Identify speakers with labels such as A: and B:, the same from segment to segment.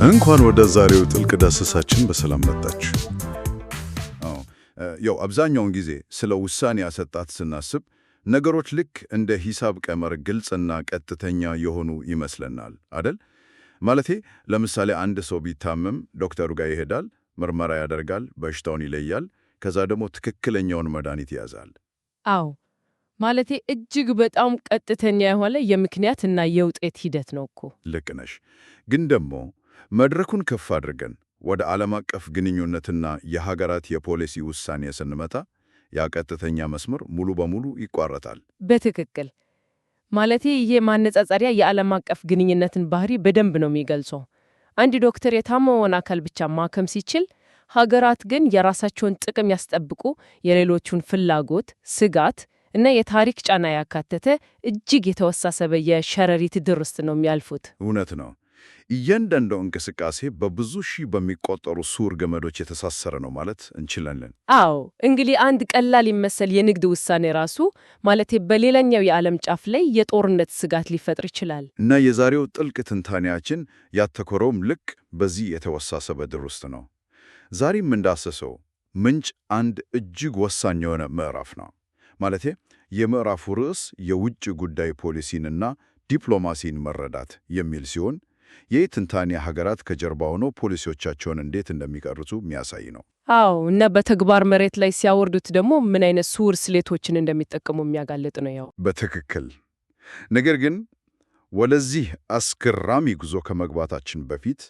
A: እንኳን ወደ ዛሬው ጥልቅ ዳሰሳችን በሰላም መጣችሁ።
B: አዎ፣ ያው አብዛኛውን ጊዜ ስለ ውሳኔ አሰጣጥ ስናስብ ነገሮች ልክ እንደ ሂሳብ ቀመር ግልጽና ቀጥተኛ የሆኑ ይመስለናል አደል? ማለቴ ለምሳሌ አንድ ሰው ቢታመም ዶክተሩ ጋር ይሄዳል፣ ምርመራ ያደርጋል፣ በሽታውን ይለያል፣ ከዛ ደግሞ ትክክለኛውን መድኃኒት ያዛል።
C: አዎ፣ ማለቴ እጅግ በጣም ቀጥተኛ የሆነ የምክንያት እና የውጤት ሂደት ነው እኮ።
B: ልክ ነሽ። ግን ደግሞ መድረኩን ከፍ አድርገን ወደ ዓለም አቀፍ ግንኙነትና የሀገራት የፖሊሲ ውሳኔ ስንመጣ ያ ቀጥተኛ መስመር ሙሉ በሙሉ ይቋረጣል።
C: በትክክል። ማለቴ ይሄ ማነጻጸሪያ የዓለም አቀፍ ግንኙነትን ባህሪ በደንብ ነው የሚገልጸው። አንድ ዶክተር የታመመውን አካል ብቻ ማከም ሲችል፣ ሀገራት ግን የራሳቸውን ጥቅም ያስጠብቁ የሌሎቹን ፍላጎት፣ ስጋት እና የታሪክ ጫና ያካተተ እጅግ የተወሳሰበ የሸረሪት ድር ውስጥ ነው የሚያልፉት።
B: እውነት ነው። እያንዳንዱ እንቅስቃሴ በብዙ ሺህ በሚቆጠሩ ሱር ገመዶች የተሳሰረ ነው ማለት እንችላለን።
C: አዎ፣ እንግዲህ አንድ ቀላል ይመሰል የንግድ ውሳኔ ራሱ ማለቴ በሌላኛው የዓለም ጫፍ ላይ የጦርነት ስጋት ሊፈጥር ይችላል።
B: እና የዛሬው ጥልቅ ትንታኔያችን ያተኮረውም ልክ በዚህ የተወሳሰበ ድር ውስጥ ነው። ዛሬ የምንዳሰሰው ምንጭ አንድ እጅግ ወሳኝ የሆነ ምዕራፍ ነው። ማለቴ የምዕራፉ ርዕስ የውጭ ጉዳይ ፖሊሲንና ዲፕሎማሲን መረዳት የሚል ሲሆን ይህ ትንታኔ ሀገራት ከጀርባ ሆነው ፖሊሲዎቻቸውን እንዴት እንደሚቀርጹ የሚያሳይ ነው።
C: አዎ፣ እና በተግባር መሬት ላይ ሲያወርዱት ደግሞ ምን አይነት ስውር ስሌቶችን እንደሚጠቀሙ የሚያጋልጥ ነው። ያው
B: በትክክል። ነገር ግን ወደዚህ አስገራሚ ጉዞ ከመግባታችን በፊት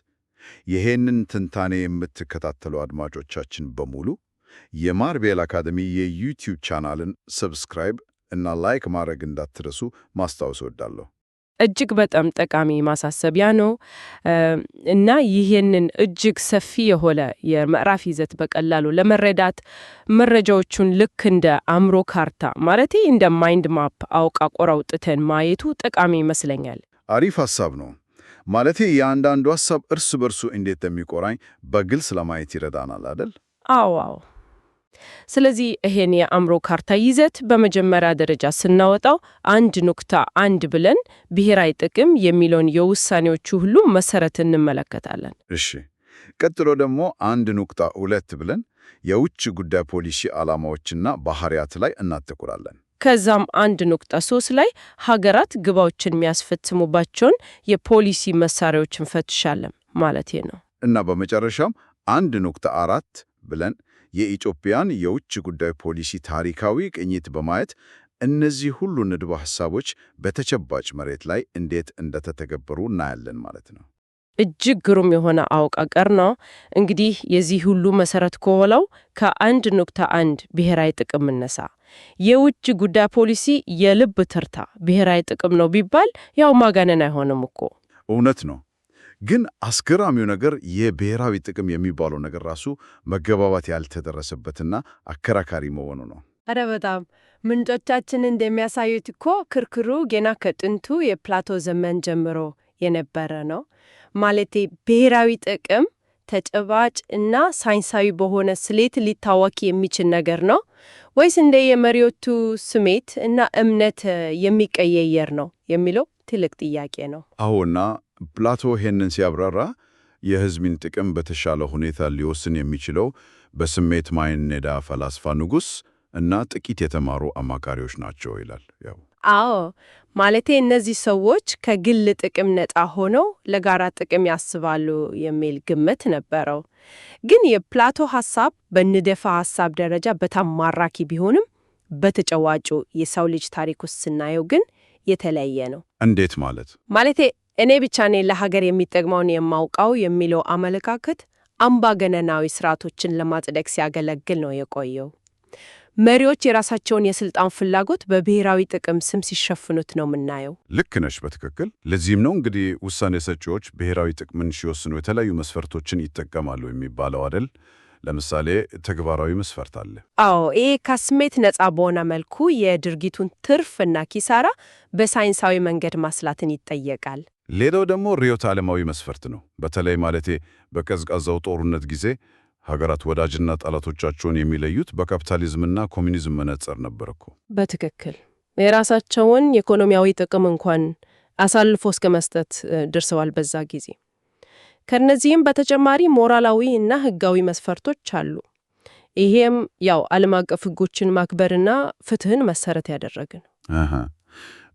B: ይሄንን ትንታኔ የምትከታተሉ አድማጮቻችን በሙሉ የማርቤል አካደሚ የዩቲዩብ ቻናልን subscribe እና like ማድረግ እንዳትረሱ ማስታወስ እወዳለሁ።
C: እጅግ በጣም ጠቃሚ ማሳሰቢያ ነው እና ይህንን እጅግ ሰፊ የሆነ የምዕራፍ ይዘት በቀላሉ ለመረዳት መረጃዎቹን ልክ እንደ አእምሮ ካርታ፣ ማለቴ እንደ mind map አወቃቀር አውጥተን ማየቱ ጠቃሚ ይመስለኛል።
B: አሪፍ ሐሳብ ነው። ማለቴ የአንዳንዱ ሐሳብ እርስ በርሱ እንዴት እንደሚቆራኝ በግልጽ ለማየት ይረዳናል አይደል?
C: አዎ። ስለዚህ ይሄን የአእምሮ ካርታ ይዘት በመጀመሪያ ደረጃ ስናወጣው 1.1 ብለን ብሔራዊ ጥቅም የሚለውን የውሳኔዎቹ ሁሉ መሰረት እንመለከታለን።
B: እሺ። ቀጥሎ ደግሞ 1.2 ብለን የውጭ ጉዳይ ፖሊሲ ዓላማዎችና ባህሪያት ላይ እናተኩራለን።
C: ከዛም 1.3 ላይ ሀገራት ግባዎችን የሚያስፈጽሙባቸውን የፖሊሲ መሳሪያዎች እንፈትሻለን ማለት ነው።
B: እና በመጨረሻም 1.4 ብለን የኢትዮጵያን የውጭ ጉዳይ ፖሊሲ ታሪካዊ ቅኝት በማየት እነዚህ ሁሉ ንድፈ ሐሳቦች በተጨባጭ መሬት ላይ እንዴት እንደተተገበሩ እናያለን ማለት ነው።
C: እጅግ ግሩም የሆነ አወቃቀር ነው። እንግዲህ የዚህ ሁሉ መሰረት ከሆነው ከ1.1 ብሔራዊ ጥቅም እነሳ። የውጭ ጉዳይ ፖሊሲ የልብ ትርታ ብሔራዊ ጥቅም ነው ቢባል ያው ማጋነን አይሆንም እኮ።
B: እውነት ነው። ግን አስገራሚው ነገር የብሔራዊ ጥቅም የሚባለው ነገር ራሱ መግባባት ያልተደረሰበትና አከራካሪ መሆኑ ነው።
C: አረ በጣም። ምንጮቻችን እንደሚያሳዩት እኮ ክርክሩ ገና ከጥንቱ የፕላቶ ዘመን ጀምሮ የነበረ ነው። ማለቴ ብሔራዊ ጥቅም ተጨባጭ እና ሳይንሳዊ በሆነ ስሌት ሊታወቅ የሚችል ነገር ነው ወይስ እንደ የመሪዎቹ ስሜት እና እምነት የሚቀየየር ነው የሚለው ትልቅ ጥያቄ ነው።
B: አዎና ፕላቶ ይሄንን ሲያብራራ የሕዝብን ጥቅም በተሻለ ሁኔታ ሊወስን የሚችለው በስሜት ማይነዳ ፈላስፋ ንጉሥ እና ጥቂት የተማሩ አማካሪዎች ናቸው ይላል። ያው
C: አዎ፣ ማለቴ እነዚህ ሰዎች ከግል ጥቅም ነፃ ሆነው ለጋራ ጥቅም ያስባሉ የሚል ግምት ነበረው። ግን የፕላቶ ሐሳብ በንድፈ ሐሳብ ደረጃ በጣም ማራኪ ቢሆንም በተጨዋጩ የሰው ልጅ ታሪክ ውስጥ ስናየው ግን የተለየ ነው።
B: እንዴት ማለት?
C: ማለቴ እኔ ብቻ ነኝ ለሀገር የሚጠቅመውን የማውቀው የሚለው አመለካከት አምባገነናዊ ስርዓቶችን ለማጽደቅ ሲያገለግል ነው የቆየው። መሪዎች የራሳቸውን የስልጣን ፍላጎት በብሔራዊ ጥቅም ስም ሲሸፍኑት ነው የምናየው።
B: ልክ ነሽ፣ በትክክል። ለዚህም ነው እንግዲህ ውሳኔ ሰጪዎች ብሔራዊ ጥቅምን ሲወስኑ የተለያዩ መስፈርቶችን ይጠቀማሉ የሚባለው አይደል? ለምሳሌ ተግባራዊ መስፈርት አለ።
C: አዎ፣ ይሄ ከስሜት ነፃ በሆነ መልኩ የድርጊቱን ትርፍ እና ኪሳራ በሳይንሳዊ መንገድ ማስላትን ይጠየቃል።
B: ሌላው ደግሞ ርዕዮተ ዓለማዊ መስፈርት ነው። በተለይ ማለቴ በቀዝቃዛው ጦርነት ጊዜ ሀገራት ወዳጅና ጠላቶቻቸውን የሚለዩት በካፒታሊዝምና ኮሚኒዝም መነጽር ነበር እኮ።
C: በትክክል። የራሳቸውን የኢኮኖሚያዊ ጥቅም እንኳን አሳልፎ እስከ መስጠት ደርሰዋል በዛ ጊዜ። ከነዚህም በተጨማሪ ሞራላዊ እና ሕጋዊ መስፈርቶች አሉ። ይሄም ያው ዓለም አቀፍ ሕጎችን ማክበርና ፍትህን መሰረት ያደረገ ነው።
A: አሃ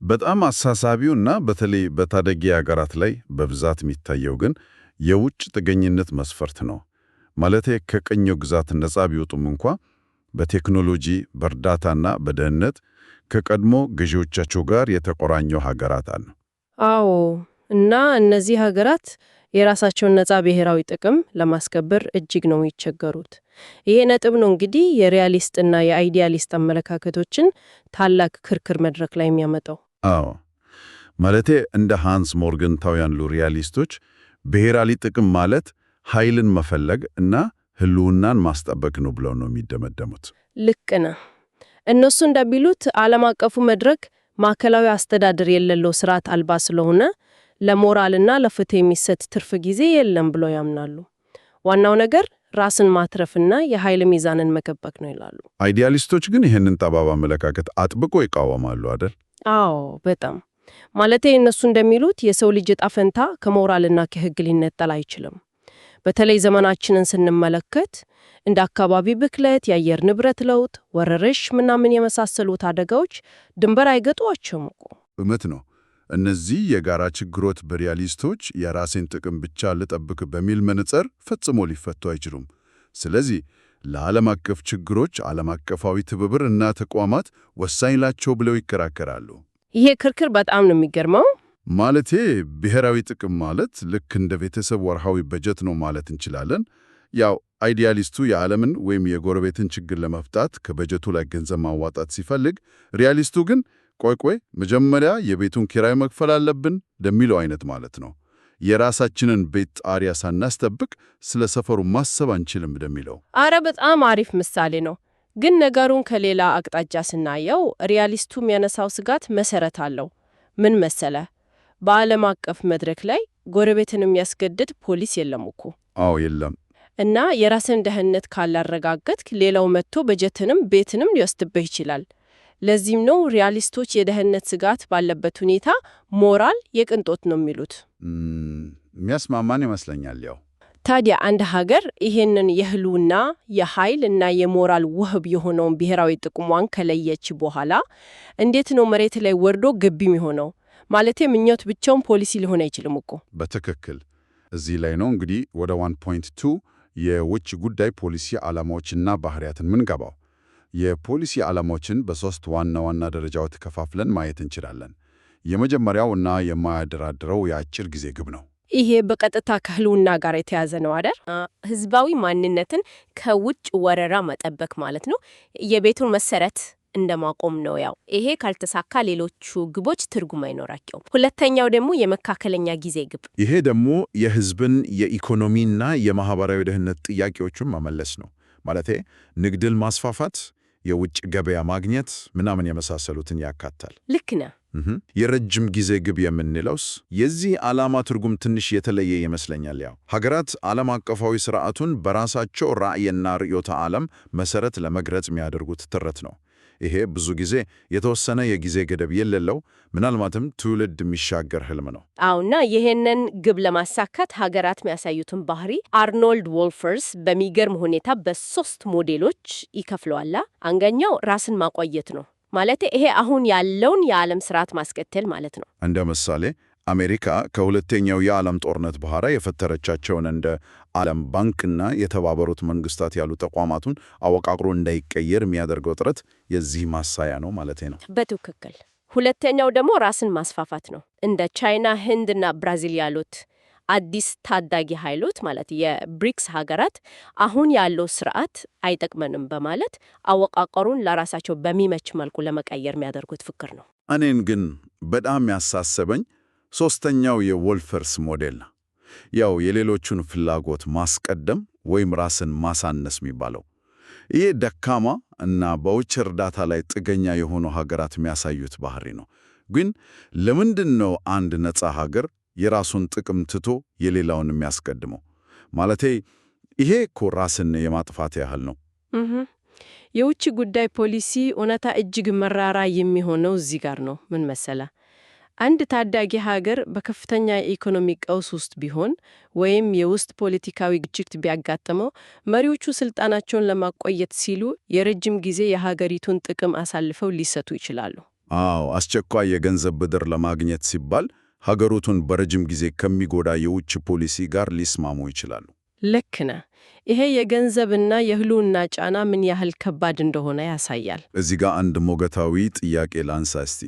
A: በጣም አሳሳቢውና በተለይ በታዳጊ ሀገራት ላይ በብዛት የሚታየው ግን የውጭ ጥገኝነት መስፈርት ነው። ማለቴ ከቅኝ ግዛት ነፃ ቢወጡም እንኳ በቴክኖሎጂ በእርዳታና በደህንነት ከቀድሞ ገዢዎቻቸው ጋር የተቆራኙ ሀገራት አሉ።
C: አዎ፣ እና እነዚህ ሀገራት የራሳቸውን ነፃ ብሔራዊ ጥቅም ለማስከበር እጅግ ነው የሚቸገሩት። ይሄ ነጥብ ነው እንግዲህ የሪያሊስት እና የአይዲያሊስት አመለካከቶችን ታላቅ ክርክር መድረክ ላይ የሚያመጣው።
A: አዎ፣ ማለቴ እንደ ሃንስ ሞርገንታው ያሉ ሪያሊስቶች ብሔራዊ ጥቅም ማለት ኃይልን መፈለግ እና ህልውናን ማስጠበቅ ነው ብለው ነው የሚደመደሙት።
C: ልክ ነህ። እነሱ እንደሚሉት ዓለም አቀፉ መድረክ ማዕከላዊ አስተዳደር የሌለው ስርዓት አልባ ስለሆነ ለሞራልና ለፍትህ የሚሰጥ ትርፍ ጊዜ የለም ብለው ያምናሉ። ዋናው ነገር ራስን ማትረፍና የኃይል ሚዛንን መጠበቅ ነው ይላሉ።
A: አይዲያሊስቶች ግን ይህንን ጠባብ አመለካከት አጥብቆ ይቃወማሉ አይደል?
C: አዎ፣ በጣም። ማለቴ እነሱ እንደሚሉት የሰው ልጅ ዕጣ ፈንታ ከሞራልና ከህግ ሊነጠል አይችልም። በተለይ ዘመናችንን ስንመለከት እንደ አካባቢ ብክለት፣ የአየር ንብረት ለውጥ፣ ወረርሽ ምናምን የመሳሰሉት አደጋዎች ድንበር አይገጧቸውም እኮ።
A: እውነት ነው። እነዚህ የጋራ ችግሮች በሪያሊስቶች የራሴን ጥቅም ብቻ ልጠብቅ በሚል መነጽር ፈጽሞ ሊፈቱ አይችሉም። ስለዚህ ለዓለም አቀፍ ችግሮች ዓለም አቀፋዊ ትብብር እና ተቋማት ወሳኝ ናቸው ብለው ይከራከራሉ።
C: ይሄ ክርክር በጣም ነው የሚገርመው።
A: ማለቴ ብሔራዊ ጥቅም ማለት ልክ እንደ ቤተሰብ ወርሃዊ በጀት ነው ማለት እንችላለን። ያው አይዲያሊስቱ የዓለምን ወይም የጎረቤትን ችግር ለመፍታት ከበጀቱ ላይ ገንዘብ ማዋጣት ሲፈልግ፣ ሪያሊስቱ ግን ቆይ ቆይ መጀመሪያ የቤቱን ኪራይ መክፈል አለብን ለሚለው አይነት ማለት ነው። የራሳችንን ቤት ጣሪያ ሳናስጠብቅ ስለ ሰፈሩ ማሰብ አንችልም እንደሚለው።
C: አረ በጣም አሪፍ ምሳሌ ነው። ግን ነገሩን ከሌላ አቅጣጫ ስናየው ሪያሊስቱ የሚያነሳው ስጋት መሰረት አለው። ምን መሰለ? በዓለም አቀፍ መድረክ ላይ ጎረቤትን የሚያስገድድ ፖሊስ የለም እኮ።
A: አዎ የለም።
C: እና የራስን ደህንነት ካላረጋገጥክ ሌላው መጥቶ በጀትንም ቤትንም ሊወስድብህ ይችላል። ለዚህም ነው ሪያሊስቶች የደህንነት ስጋት ባለበት ሁኔታ ሞራል የቅንጦት ነው የሚሉት።
A: የሚያስማማን ይመስለኛል። ያው
C: ታዲያ አንድ ሀገር ይሄንን የህልውና የኃይል እና የሞራል ውህብ የሆነውን ብሔራዊ ጥቅሟን ከለየች በኋላ እንዴት ነው መሬት ላይ ወርዶ ግብ የሚሆነው? ማለቴ ምኞት ብቻውን ፖሊሲ ሊሆን አይችልም እኮ።
A: በትክክል እዚህ ላይ ነው እንግዲህ ወደ 1.2 የውጭ ጉዳይ ፖሊሲ ዓላማዎችና ባህሪያትን ምንገባው። የፖሊሲ ዓላማዎችን በሶስት ዋና ዋና ደረጃዎች ከፋፍለን ማየት እንችላለን። የመጀመሪያው እና የማያደራድረው የአጭር ጊዜ ግብ ነው።
C: ይሄ በቀጥታ ከህልውና ጋር የተያዘ ነው አይደል?
D: ህዝባዊ ማንነትን ከውጭ ወረራ መጠበቅ ማለት ነው። የቤቱን መሰረት እንደማቆም ነው። ያው ይሄ ካልተሳካ ሌሎቹ ግቦች ትርጉም አይኖራቸውም። ሁለተኛው ደግሞ የመካከለኛ ጊዜ ግብ፣
E: ይሄ ደግሞ የህዝብን የኢኮኖሚና የማህበራዊ ደህንነት ጥያቄዎችን መመለስ ነው። ማለቴ ንግድን ማስፋፋት፣ የውጭ ገበያ ማግኘት ምናምን የመሳሰሉትን ያካታል።
D: ልክ ነህ።
E: የረጅም ጊዜ ግብ የምንለውስ የዚህ ዓላማ ትርጉም ትንሽ የተለየ ይመስለኛል። ያው ሀገራት ዓለም አቀፋዊ ስርዓቱን በራሳቸው ራዕይና ርዕዮተ ዓለም መሰረት ለመግረጽ የሚያደርጉት ጥረት ነው። ይሄ ብዙ ጊዜ የተወሰነ የጊዜ ገደብ የሌለው ምናልባትም ትውልድ የሚሻገር ህልም ነው።
D: አዎና ይሄንን ግብ ለማሳካት ሀገራት የሚያሳዩትን ባህሪ አርኖልድ ወልፈርስ በሚገርም ሁኔታ በሶስት ሞዴሎች ይከፍለዋል። አንደኛው ራስን ማቆየት ነው። ማለት ይሄ አሁን ያለውን የዓለም ስርዓት ማስቀጠል ማለት ነው።
E: እንደ ምሳሌ አሜሪካ ከሁለተኛው የዓለም ጦርነት በኋላ የፈጠረቻቸውን እንደ ዓለም ባንክና የተባበሩት መንግስታት ያሉ ተቋማቱን አወቃቅሮ እንዳይቀየር የሚያደርገው ጥረት የዚህ ማሳያ ነው ማለት ነው።
D: በትክክል። ሁለተኛው ደግሞ ራስን ማስፋፋት ነው። እንደ ቻይና፣ ህንድና ብራዚል ያሉት አዲስ ታዳጊ ኃይሎች ማለት የብሪክስ ሀገራት አሁን ያለው ስርዓት አይጠቅመንም በማለት አወቃቀሩን ለራሳቸው በሚመች መልኩ ለመቀየር የሚያደርጉት ፍክር ነው።
A: እኔን ግን በጣም ያሳሰበኝ ሶስተኛው የወልፈርስ ሞዴል ነው። ያው የሌሎቹን ፍላጎት ማስቀደም ወይም ራስን ማሳነስ የሚባለው። ይህ ደካማ እና በውጭ እርዳታ ላይ ጥገኛ የሆኑ ሀገራት የሚያሳዩት ባህሪ ነው። ግን ለምንድን ነው አንድ ነፃ ሀገር የራሱን ጥቅም ትቶ የሌላውን የሚያስቀድመው? ማለቴ ይሄ እኮ ራስን የማጥፋት ያህል ነው።
C: የውጭ ጉዳይ ፖሊሲ እውነታ እጅግ መራራ የሚሆነው እዚህ ጋር ነው። ምን መሰለ፣ አንድ ታዳጊ ሀገር በከፍተኛ የኢኮኖሚ ቀውስ ውስጥ ቢሆን ወይም የውስጥ ፖለቲካዊ ግጭት ቢያጋጥመው መሪዎቹ ስልጣናቸውን ለማቆየት ሲሉ የረጅም ጊዜ የሀገሪቱን ጥቅም አሳልፈው ሊሰጡ ይችላሉ።
A: አዎ፣ አስቸኳይ የገንዘብ ብድር ለማግኘት ሲባል ሀገሪቱን በረጅም ጊዜ ከሚጎዳ የውጭ ፖሊሲ ጋር ሊስማሙ ይችላሉ።
C: ልክ ነህ። ይሄ የገንዘብና የህልውና ጫና ምን ያህል ከባድ እንደሆነ ያሳያል።
A: እዚህ ጋር አንድ ሞገታዊ ጥያቄ ላንሳ እስቲ።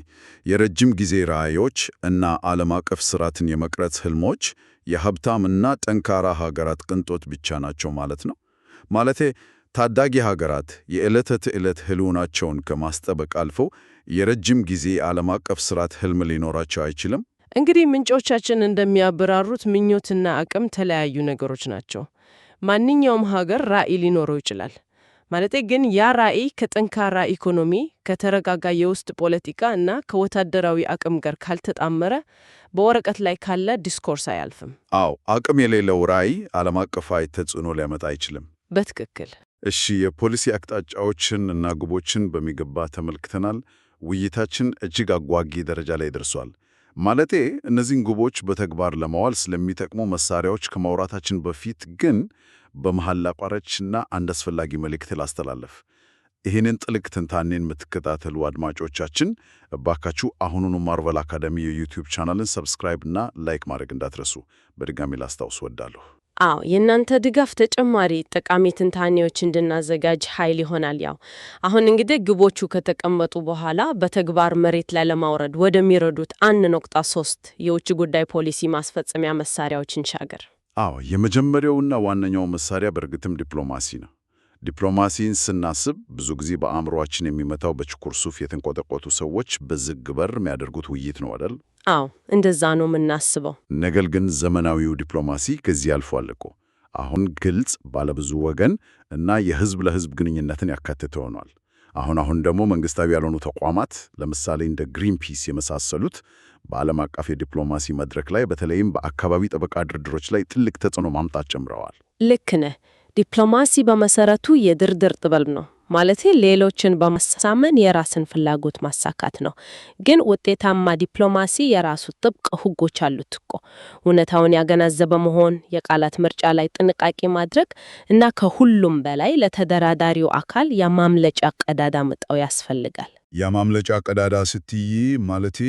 A: የረጅም ጊዜ ራዕዮች እና ዓለም አቀፍ ስርዓትን የመቅረጽ ህልሞች የሀብታምና ጠንካራ ሀገራት ቅንጦት ብቻ ናቸው ማለት ነው? ማለቴ ታዳጊ ሀገራት የዕለት ተዕለት ህልውናቸውን ከማስጠበቅ አልፈው የረጅም ጊዜ ዓለም አቀፍ ስርዓት ህልም ሊኖራቸው አይችልም?
C: እንግዲህ ምንጮቻችን እንደሚያብራሩት ምኞትና አቅም ተለያዩ ነገሮች ናቸው። ማንኛውም ሀገር ራዕይ ሊኖረው ይችላል። ማለቴ ግን ያ ራዕይ ከጠንካራ ኢኮኖሚ፣ ከተረጋጋ የውስጥ ፖለቲካ እና ከወታደራዊ አቅም ጋር ካልተጣመረ በወረቀት ላይ ካለ discourse አያልፍም።
A: አዎ፣ አቅም የሌለው ራዕይ ዓለም አቀፋዊ ተጽዕኖ ሊያመጣ አይችልም።
C: በትክክል።
A: እሺ፣ የፖሊሲ አቅጣጫዎችን እና ግቦችን በሚገባ ተመልክተናል። ውይይታችን እጅግ አጓጊ ደረጃ ላይ ደርሷል። ማለቴ እነዚህን ግቦች በተግባር ለማዋል ስለሚጠቅሙ መሳሪያዎች ከማውራታችን በፊት ግን በመሃል ላቋረጥና አንድ አስፈላጊ መልእክት ላስተላለፍ። ይህንን ጥልቅ ትንታኔን የምትከታተሉ አድማጮቻችን እባካችሁ አሁኑኑ ማርቨል አካዳሚ የዩቲዩብ ቻናልን subscribe እና like ማድረግ እንዳትረሱ በድጋሚ ላስታውስ እወዳለሁ።
D: አዎ፣ የእናንተ ድጋፍ ተጨማሪ ጠቃሚ ትንታኔዎች እንድናዘጋጅ ኃይል ይሆናል። ያው አሁን እንግዲህ ግቦቹ ከተቀመጡ በኋላ በተግባር መሬት ላይ ለማውረድ ወደሚረዱት 1.3 የውጭ ጉዳይ ፖሊሲ ማስፈጸሚያ መሳሪያዎች እንሻገር።
A: አዎ፣ የመጀመሪያውና ዋነኛው መሳሪያ በእርግጥም ዲፕሎማሲ ነው። ዲፕሎማሲን ስናስብ ብዙ ጊዜ በአእምሮአችን የሚመጣው በጥቁር ሱፍ የተንቆጠቆጡ ሰዎች በዝግ በር የሚያደርጉት ውይይት ነው አይደል?
D: አዎ፣ እንደዛ ነው የምናስበው።
A: ነገር ግን ዘመናዊው ዲፕሎማሲ ከዚህ አልፏል እኮ። አሁን ግልጽ፣ ባለብዙ ወገን እና የህዝብ ለህዝብ ግንኙነትን ያካተተ ሆኗል። አሁን አሁን ደግሞ መንግስታዊ ያልሆኑ ተቋማት ለምሳሌ እንደ ግሪንፒስ የመሳሰሉት በዓለም አቀፍ የዲፕሎማሲ መድረክ ላይ በተለይም በአካባቢ ጥበቃ ድርድሮች ላይ ትልቅ ተጽዕኖ ማምጣት ጀምረዋል።
D: ልክ ነህ። ዲፕሎማሲ በመሰረቱ የድርድር ጥበብ ነው። ማለቴ ሌሎችን በማሳመን የራስን ፍላጎት ማሳካት ነው። ግን ውጤታማ ዲፕሎማሲ የራሱ ጥብቅ ሕጎች አሉት እኮ። እውነታውን ያገናዘበ መሆን፣ የቃላት ምርጫ ላይ ጥንቃቄ ማድረግ እና ከሁሉም በላይ ለተደራዳሪው አካል የማምለጫ ቀዳዳ መተው ያስፈልጋል።
B: የማምለጫ ቀዳዳ ስትይ ማለቴ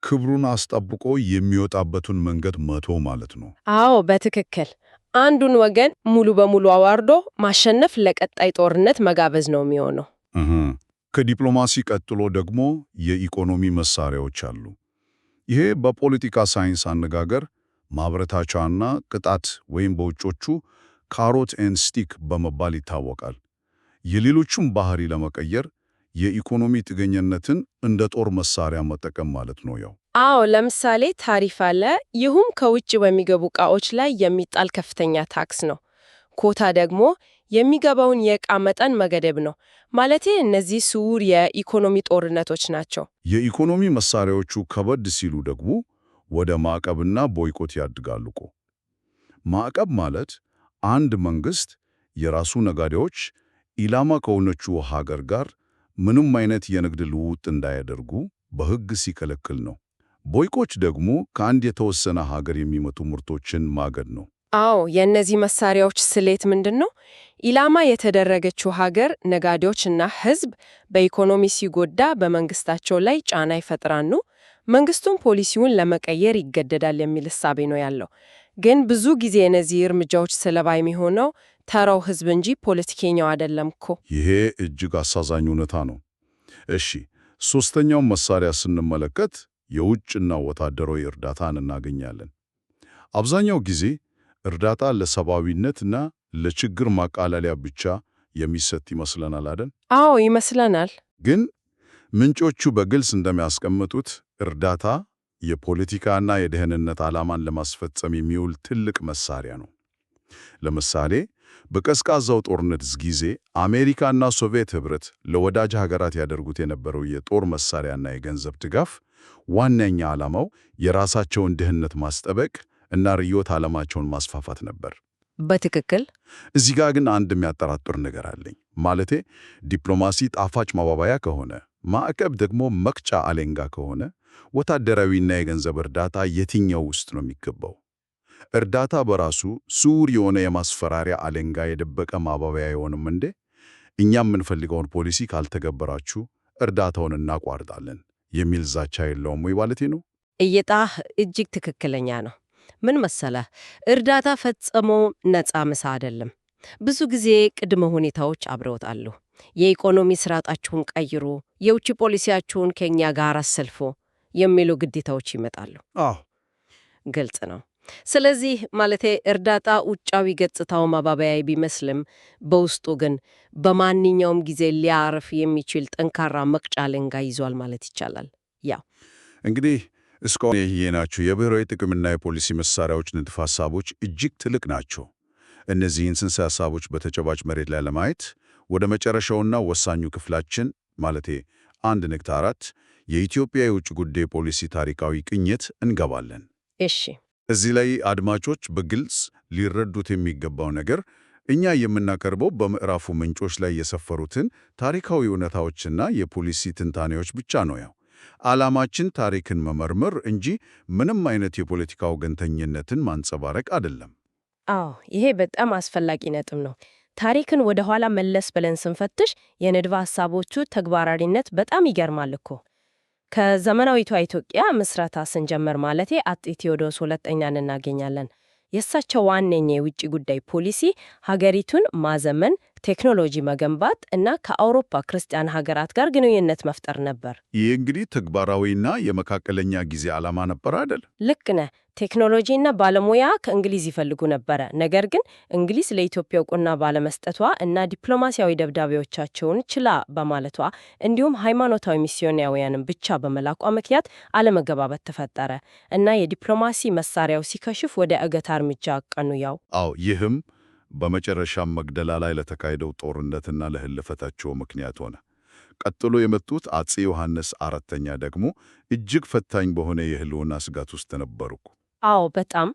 B: ክብሩን አስጠብቆ የሚወጣበትን መንገድ መተው ማለት ነው።
C: አዎ፣ በትክክል። አንዱን ወገን ሙሉ በሙሉ አዋርዶ ማሸነፍ ለቀጣይ ጦርነት መጋበዝ ነው የሚሆነው።
B: እህ ከዲፕሎማሲ ቀጥሎ ደግሞ የኢኮኖሚ መሳሪያዎች አሉ። ይሄ በፖለቲካ ሳይንስ አነጋገር ማበረታቻና ቅጣት ወይም በውጮቹ carrot and stick በመባል ይታወቃል። የሌሎቹን ባህሪ ለመቀየር የኢኮኖሚ ጥገኝነትን እንደ ጦር መሳሪያ መጠቀም ማለት ነው። ያው
C: አዎ፣ ለምሳሌ ታሪፍ አለ። ይህም ከውጭ በሚገቡ ዕቃዎች ላይ የሚጣል ከፍተኛ ታክስ ነው። ኮታ ደግሞ የሚገባውን የዕቃ መጠን መገደብ ነው። ማለቴ እነዚህ ስውር የኢኮኖሚ ጦርነቶች ናቸው።
B: የኢኮኖሚ መሳሪያዎቹ ከበድ ሲሉ ደግሞ ወደ ማዕቀብና boycott ያድጋሉ እኮ። ማዕቀብ ማለት አንድ መንግስት የራሱ ነጋዴዎች ኢላማ ከሆነችው ሀገር ጋር ምንም አይነት የንግድ ልውውጥ እንዳያደርጉ በሕግ ሲከለክል ነው። boycott ደግሞ ከአንድ የተወሰነ ሀገር የሚመጡ ምርቶችን ማገድ ነው።
C: አዎ፣ የእነዚህ መሳሪያዎች ስሌት ምንድን ነው? ኢላማ የተደረገችው ሀገር ነጋዴዎችና ሕዝብ በኢኮኖሚ ሲጎዳ በመንግስታቸው ላይ ጫና ይፈጥራሉ። መንግስቱም ፖሊሲውን ለመቀየር ይገደዳል የሚል እሳቤ ነው ያለው። ግን ብዙ ጊዜ የእነዚህ እርምጃዎች ሰለባ የሚሆነው ተራው ሕዝብ እንጂ ፖለቲከኛው አይደለም እኮ።
B: ይሄ እጅግ አሳዛኝ እውነታ ነው። እሺ፣ ሶስተኛውን መሳሪያ ስንመለከት የውጭና ወታደራዊ እርዳታን እናገኛለን። አብዛኛው ጊዜ እርዳታ ለሰብአዊነትና ለችግር ማቃለያ ብቻ የሚሰጥ ይመስለናል አይደል?
C: አዎ፣ ይመስለናል።
B: ግን ምንጮቹ በግልጽ እንደሚያስቀምጡት እርዳታ የፖለቲካና የደህንነት ዓላማን ለማስፈጸም የሚውል ትልቅ መሳሪያ ነው። ለምሳሌ በቀዝቃዛው ጦርነት ጊዜ አሜሪካና ሶቪየት ኅብረት ለወዳጅ ሀገራት ያደርጉት የነበረው የጦር መሳሪያና የገንዘብ ድጋፍ ዋነኛ ዓላማው የራሳቸውን ደህንነት ማስጠበቅ እና ርዕዮተ ዓለማቸውን ማስፋፋት ነበር።
C: በትክክል።
B: እዚህ ጋር ግን አንድ የሚያጠራጥር ነገር አለኝ። ማለቴ ዲፕሎማሲ ጣፋጭ ማባበያ ከሆነ፣ ማዕቀብ ደግሞ መቅጫ አለንጋ ከሆነ
A: ወታደራዊና የገንዘብ እርዳታ የትኛው ውስጥ ነው የሚገባው? እርዳታ በራሱ ስውር የሆነ የማስፈራሪያ አለንጋ፣ የደበቀ ማባበያ አይሆንም እንዴ? እኛ የምንፈልገውን ፖሊሲ ካልተገበራችሁ እርዳታውን እናቋርጣለን የሚል ዛቻ የለውም ወይ ማለቴ ነው።
C: እይታህ እጅግ ትክክለኛ ነው። ምን መሰለህ፣ እርዳታ ፈጽሞ ነፃ ምሳ አይደለም። ብዙ ጊዜ ቅድመ ሁኔታዎች አብረውት አሉ። የኢኮኖሚ ስርዓታችሁን ቀይሩ፣ የውጭ ፖሊሲያችሁን ከኛ ጋር አሰልፉ የሚሉ ግዴታዎች ይመጣሉ።
A: አዎ።
C: ግልጽ ነው። ስለዚህ ማለቴ እርዳታ ውጫዊ ገጽታው ማባበያ ቢመስልም በውስጡ ግን በማንኛውም ጊዜ ሊያርፍ የሚችል ጠንካራ መቅጫ አለንጋ ይዟል ማለት ይቻላል። ያው
A: እንግዲህ እስካሁን ያየናቸው የብሔራዊ ጥቅምና የፖሊሲ መሳሪያዎች ንድፈ ሐሳቦች እጅግ ትልቅ ናቸው። እነዚህን ጽንሰ ሐሳቦች በተጨባጭ መሬት ላይ ለማየት ወደ መጨረሻውና ወሳኙ ክፍላችን ማለቴ 1.4 የኢትዮጵያ የውጭ ጉዳይ ፖሊሲ ታሪካዊ ቅኝት እንገባለን።
C: እሺ።
A: እዚህ ላይ አድማጮች በግልጽ ሊረዱት የሚገባው ነገር እኛ የምናቀርበው በምዕራፉ ምንጮች ላይ የሰፈሩትን ታሪካዊ እውነታዎችና የፖሊሲ ትንታኔዎች ብቻ ነው። ያው ዓላማችን ታሪክን መመርመር እንጂ ምንም አይነት የፖለቲካ ወገንተኝነትን ማንጸባረቅ አይደለም።
D: አዎ፣ ይሄ በጣም አስፈላጊ ነጥብ ነው። ታሪክን ወደ ኋላ መለስ ብለን ስንፈትሽ የንድፈ ሐሳቦቹ ተግባራዊነት በጣም ይገርማል እኮ። ከዘመናዊቷ ኢትዮጵያ ምስረታ ስንጀምር ማለቴ አጤ ቴዎድሮስ ሁለተኛን እናገኛለን። የእሳቸው ዋነኛ የውጭ ጉዳይ ፖሊሲ ሀገሪቱን ማዘመን፣ ቴክኖሎጂ መገንባት እና ከአውሮፓ ክርስቲያን ሀገራት ጋር ግንኙነት መፍጠር ነበር።
A: ይህ እንግዲህ ተግባራዊና የመካከለኛ ጊዜ ዓላማ ነበር አይደል?
D: ልክ ነህ። ቴክኖሎጂና ባለሙያ ከእንግሊዝ ይፈልጉ ነበረ። ነገር ግን እንግሊዝ ለኢትዮጵያ እውቅና ባለመስጠቷ እና ዲፕሎማሲያዊ ደብዳቤዎቻቸውን ችላ በማለቷ እንዲሁም ሃይማኖታዊ ሚስዮናውያንን ብቻ በመላኳ ምክንያት አለመግባባት ተፈጠረ እና የዲፕሎማሲ መሳሪያው ሲከሽፍ ወደ እገታ እርምጃ አቀኑ። ያው
A: አዎ፣ ይህም በመጨረሻም መቅደላ ላይ ለተካሄደው ጦርነትና ለህልፈታቸው ምክንያት ሆነ። ቀጥሎ የመጡት አፄ ዮሐንስ አራተኛ ደግሞ እጅግ ፈታኝ በሆነ የህልውና ስጋት ውስጥ ነበሩ።
D: አዎ በጣም።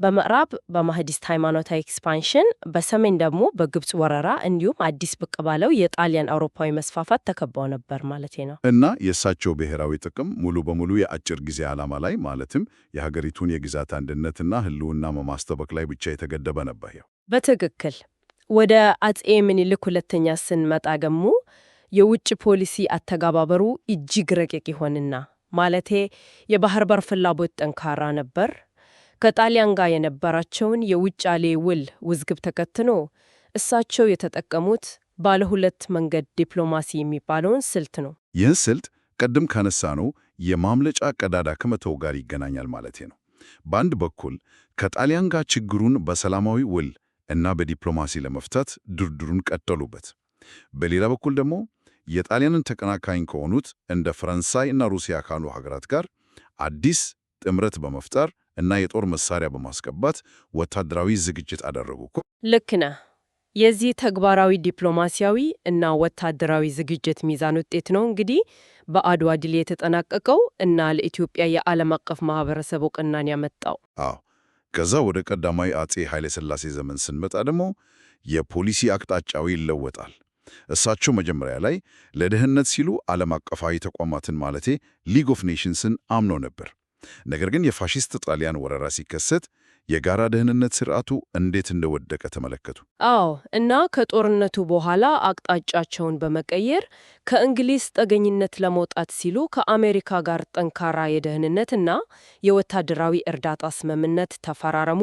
D: በምዕራብ በማህዲስት ሃይማኖታዊ expansion፣ በሰሜን ደግሞ በግብፅ ወረራ እንዲሁም አዲስ ብቅ ባለው የጣሊያን አውሮፓዊ መስፋፋት ተከበው ነበር ማለት ነው።
A: እና የእሳቸው ብሔራዊ ጥቅም ሙሉ በሙሉ የአጭር ጊዜ ዓላማ ላይ ማለትም የሀገሪቱን የግዛት አንድነትና ህልውና ማስጠበቅ ላይ ብቻ የተገደበ ነበር። ያው
D: በትክክል። ወደ አፄ ምኒልክ ሁለተኛ ስንመጣ ደግሞ የውጭ ፖሊሲ አተገባበሩ እጅግ ረቂቅ ይሆንና ማለቴ የባህር በር ፍላጎት ጠንካራ ነበር። ከጣሊያን ጋር የነበራቸውን የውጫሌ ውል ውዝግብ ተከትሎ እሳቸው የተጠቀሙት ባለ ሁለት መንገድ ዲፕሎማሲ የሚባለውን ስልት ነው።
A: ይህን ስልት ቅድም ካነሳነው የማምለጫ ቀዳዳ ከመተው ጋር ይገናኛል ማለት ነው። በአንድ በኩል ከጣሊያን ጋር ችግሩን በሰላማዊ ውል እና በዲፕሎማሲ ለመፍታት ድርድሩን ቀጠሉበት። በሌላ በኩል ደግሞ የጣሊያንን ተቀናቃኝ ከሆኑት እንደ ፈረንሳይ እና ሩሲያ ካሉ ሀገራት ጋር አዲስ ጥምረት በመፍጠር እና የጦር መሳሪያ በማስገባት ወታደራዊ ዝግጅት አደረጉ።
D: ልክ ነህ። የዚህ ተግባራዊ ዲፕሎማሲያዊ እና ወታደራዊ ዝግጅት ሚዛን ውጤት ነው እንግዲህ በአድዋ ድል የተጠናቀቀው እና ለኢትዮጵያ የዓለም አቀፍ ማህበረሰብ እውቅናን ያመጣው።
A: አዎ። ከዛ ወደ ቀዳማዊ አፄ ኃይለሥላሴ ዘመን ስንመጣ ደግሞ የፖሊሲ አቅጣጫው ይለወጣል። እሳቸው መጀመሪያ ላይ ለደህንነት ሲሉ ዓለም አቀፋዊ ተቋማትን ማለቴ League of Nations ን አምኖ ነበር። ነገር ግን የፋሺስት ጣሊያን ወረራ ሲከሰት የጋራ ደህንነት ስርዓቱ እንዴት እንደወደቀ ተመለከቱ።
D: አዎ፣ እና ከጦርነቱ በኋላ አቅጣጫቸውን በመቀየር ከእንግሊዝ ጥገኝነት ለመውጣት ሲሉ ከአሜሪካ ጋር ጠንካራ የደህንነትና የወታደራዊ እርዳታ ስምምነት ተፈራረሙ።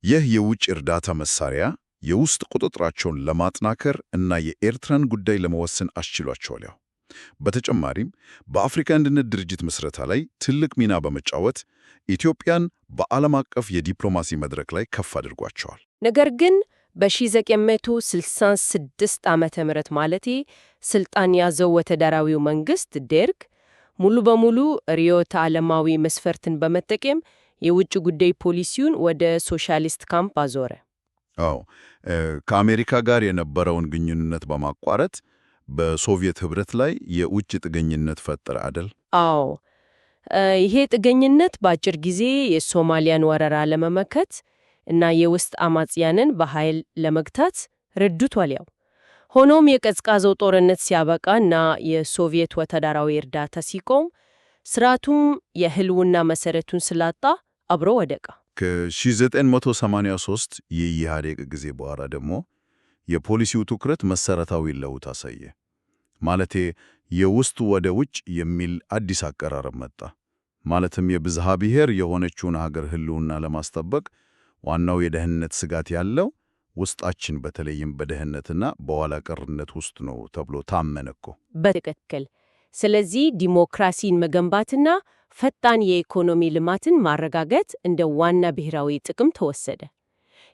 A: ይህ የውጭ እርዳታ መሳሪያ የውስጥ ቁጥጥራቸውን ለማጥናከር እና የኤርትራን ጉዳይ ለመወሰን አስችሏቸዋል። ያው በተጨማሪም በአፍሪካ አንድነት ድርጅት ምስረታ ላይ ትልቅ ሚና በመጫወት ኢትዮጵያን በዓለም አቀፍ የዲፕሎማሲ መድረክ ላይ ከፍ አድርጓቸዋል።
D: ነገር ግን በ1966 ዓመተ ምህረት ማለቴ ስልጣን ያዘው ወታደራዊው መንግስት ደርግ ሙሉ በሙሉ ርዕዮተ ዓለማዊ መስፈርትን በመጠቀም የውጭ ጉዳይ ፖሊሲውን ወደ ሶሻሊስት ካምፕ አዞረ።
A: አዎ፣ ከአሜሪካ ጋር የነበረውን ግንኙነት በማቋረጥ በሶቪየት ህብረት ላይ የውጭ ጥገኝነት ፈጠረ አደል?
D: አዎ፣ ይሄ ጥገኝነት በአጭር ጊዜ የሶማሊያን ወረራ ለመመከት እና የውስጥ አማጽያንን በኃይል ለመግታት ረድቷል። ያው ሆኖም የቀዝቃዛው ጦርነት ሲያበቃ እና የሶቪየት ወታደራዊ እርዳታ ሲቆም ስርዓቱም የህልውና መሰረቱን ስላጣ አብሮ ወደቀ።
B: ከ1983 የኢህአዴግ ጊዜ በኋላ ደግሞ የፖሊሲው ትኩረት መሰረታዊ ለውጥ አሳየ። ማለቴ የውስጥ ወደ ውጭ የሚል አዲስ አቀራረብ መጣ። ማለትም የብዝሃ ብሔር የሆነችውን ሀገር ህልውና ለማስጠበቅ ዋናው የደህንነት ስጋት ያለው ውስጣችን በተለይም በድህነትና በኋላ ቀርነት ውስጥ ነው ተብሎ ታመነ እኮ።
D: በትክክል። ስለዚህ ዲሞክራሲን መገንባትና ፈጣን የኢኮኖሚ ልማትን ማረጋገጥ እንደ ዋና ብሔራዊ ጥቅም ተወሰደ።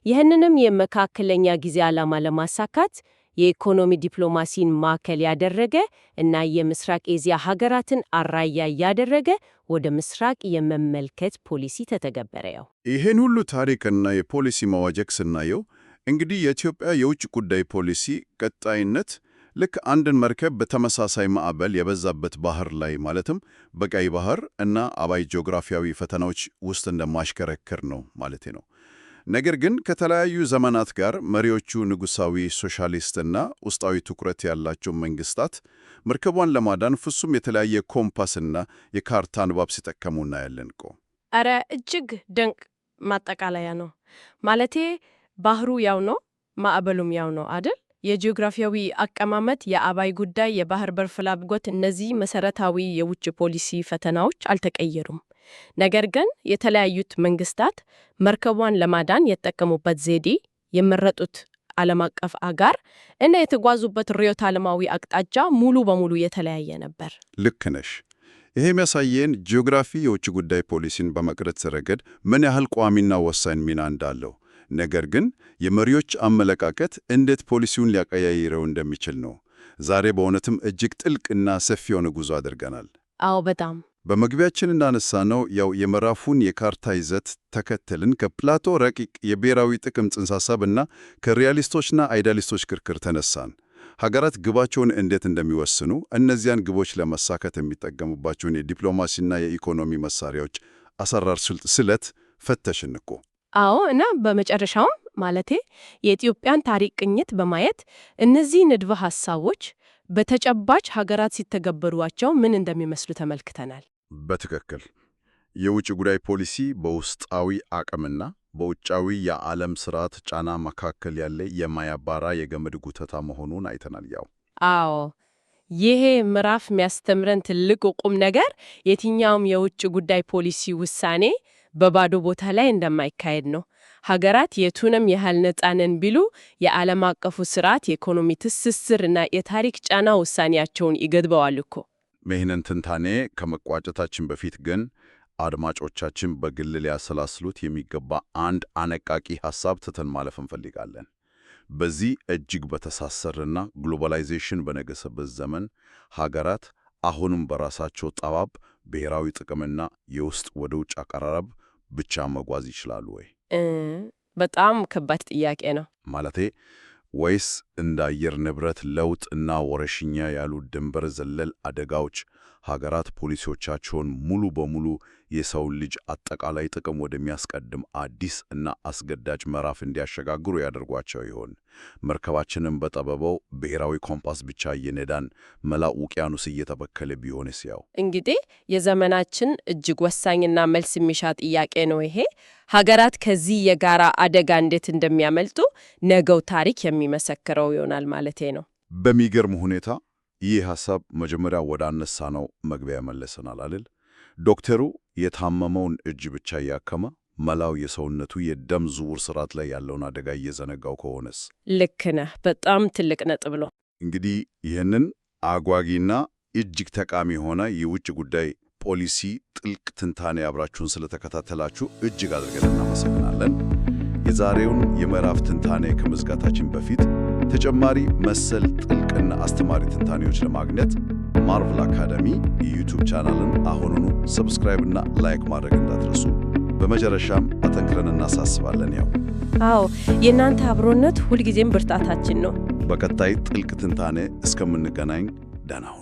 D: ይህንንም የመካከለኛ ጊዜ ዓላማ ለማሳካት የኢኮኖሚ ዲፕሎማሲን ማዕከል ያደረገ እና የምስራቅ ኤዚያ ሀገራትን አራያ ያደረገ ወደ ምስራቅ የመመልከት ፖሊሲ ተተገበረ። ያው
A: ይህን ሁሉ ታሪክና የፖሊሲ መዋዠቅ ስናየው እንግዲህ የኢትዮጵያ የውጭ ጉዳይ ፖሊሲ ቀጣይነት ልክ አንድን መርከብ በተመሳሳይ ማዕበል የበዛበት ባህር ላይ፣ ማለትም በቀይ ባህር እና አባይ ጂኦግራፊያዊ ፈተናዎች ውስጥ እንደማሽከረከር ነው ማለቴ ነው። ነገር ግን ከተለያዩ ዘመናት ጋር መሪዎቹ ንጉሳዊ፣ ሶሻሊስትና ውስጣዊ ትኩረት ያላቸው መንግስታት መርከቧን ለማዳን ፍጹም የተለያየ ኮምፓስና የካርታ ንባብ ሲጠቀሙ እናያለን እኮ።
C: ኧረ እጅግ ድንቅ ማጠቃለያ ነው። ማለቴ ባህሩ ያው ነው፣ ማዕበሉም ያው ነው አይደል? የጂኦግራፊያዊ አቀማመጥ፣ የአባይ ጉዳይ፣ የባህር በር ፍላጎት፣ እነዚህ መሰረታዊ የውጭ ፖሊሲ ፈተናዎች አልተቀየሩም። ነገር ግን የተለያዩት መንግስታት መርከቧን ለማዳን የተጠቀሙበት ዘዴ፣ የመረጡት ዓለም አቀፍ አጋር እና የተጓዙበት ርዕዮተ ዓለማዊ አቅጣጫ ሙሉ በሙሉ የተለያየ ነበር።
A: ልክ ነሽ። ይሄ የሚያሳየን ጂኦግራፊ የውጭ ጉዳይ ፖሊሲን በመቅረጽ ረገድ ምን ያህል ቋሚና ወሳኝ ሚና እንዳለው፣ ነገር ግን የመሪዎች አመለካከት እንዴት ፖሊሲውን ሊያቀያይረው እንደሚችል ነው። ዛሬ በእውነትም እጅግ ጥልቅና ሰፊ የሆነ ጉዞ አድርገናል።
C: አዎ፣ በጣም።
A: በመግቢያችን እንዳነሳነው ያው የምዕራፉን የካርታ ይዘት ተከተልን ከፕላቶ ረቂቅ የብሔራዊ ጥቅም ጽንሰ ሐሳብና ከሪያሊስቶችና አይዲያሊስቶች ክርክር ተነሳን። ሀገራት ግባቸውን እንዴት እንደሚወስኑ፣ እነዚያን ግቦች ለመሳካት የሚጠቀሙባቸውን የዲፕሎማሲና የኢኮኖሚ መሳሪያዎች አሰራር ስለት ፈተሽን እኮ።
C: አዎ፣ እና በመጨረሻውም ማለቴ የኢትዮጵያን ታሪክ ቅኝት በማየት እነዚህ ንድፈ ሐሳቦች በተጨባጭ ሀገራት ሲተገበሯቸው ምን እንደሚመስሉ ተመልክተናል።
A: በትክክል። የውጭ ጉዳይ ፖሊሲ በውስጣዊ አቅምና በውጫዊ የዓለም ስርዓት ጫና መካከል ያለ የማያባራ የገመድ ጉተታ መሆኑን አይተናል። ያው
C: አዎ፣ ይሄ ምዕራፍ የሚያስተምረን ትልቁ ቁም ነገር የትኛውም የውጭ ጉዳይ ፖሊሲ ውሳኔ በባዶ ቦታ ላይ እንደማይካሄድ ነው። ሀገራት የቱንም ያህል ነፃ ነን ቢሉ የዓለም አቀፉ ስርዓት፣ የኢኮኖሚ ትስስር እና የታሪክ ጫና ውሳኔያቸውን ይገድበዋል እኮ።
A: ይህንን ትንታኔ ከመቋጨታችን በፊት ግን አድማጮቻችን በግል ሊያሰላስሉት የሚገባ አንድ አነቃቂ ሐሳብ ትተን ማለፍ እንፈልጋለን። በዚህ እጅግ በተሳሰረና ግሎባላይዜሽን በነገሰበት ዘመን ሀገራት አሁንም በራሳቸው ጠባብ ብሔራዊ ጥቅምና የውስጥ ወደ ውጭ አቀራረብ ብቻ መጓዝ ይችላሉ ወይ?
C: በጣም ከባድ ጥያቄ ነው።
A: ማለቴ ወይስ እንደ አየር ንብረት ለውጥ እና ወረርሽኝ ያሉ ድንበር ዘለል አደጋዎች ሀገራት ፖሊሲዎቻቸውን ሙሉ በሙሉ የሰውን ልጅ አጠቃላይ ጥቅም ወደሚያስቀድም አዲስ እና አስገዳጅ ምዕራፍ እንዲያሸጋግሩ ያደርጓቸው ይሆን? መርከባችንን በጠበበው ብሔራዊ ኮምፓስ ብቻ እየነዳን መላው ውቅያኖስ እየተበከለ ቢሆንስ? ያው
C: እንግዲህ የዘመናችን እጅግ ወሳኝና መልስ የሚሻ ጥያቄ ነው ይሄ። ሀገራት ከዚህ የጋራ አደጋ እንዴት እንደሚያመልጡ ነገው ታሪክ የሚመሰክረው ይሆናል ማለቴ ነው።
A: በሚገርም ሁኔታ ይህ ሐሳብ መጀመሪያ ወደ አነሳነው መግቢያ መለሰናል አይደል? ዶክተሩ የታመመውን እጅ ብቻ እያከመ መላው የሰውነቱ የደም ዝውውር ስርዓት ላይ ያለውን አደጋ እየዘነጋው ከሆነስ?
C: ልክ ነህ። በጣም ትልቅ ነጥብ ነው።
A: እንግዲህ ይህንን አጓጊና እጅግ ጠቃሚ የሆነ የውጭ ጉዳይ ፖሊሲ ጥልቅ ትንታኔ አብራችሁን ስለተከታተላችሁ እጅግ አድርገን እናመሰግናለን። የዛሬውን የምዕራፍ ትንታኔ ከመዝጋታችን በፊት ተጨማሪ መሰል ጥልቅና አስተማሪ ትንታኔዎች ለማግኘት ማርቭል አካዳሚ የዩቲዩብ ቻናልን አሁኑኑ subscribe እና like ማድረግ እንዳትረሱ። በመጨረሻም አጠንክረን እናሳስባለን። ያው
C: አዎ፣ የእናንተ አብሮነት ሁልጊዜም ብርታታችን ነው።
A: በቀጣይ ጥልቅ ትንታኔ እስከምንገናኝ ደህና ሁኑ።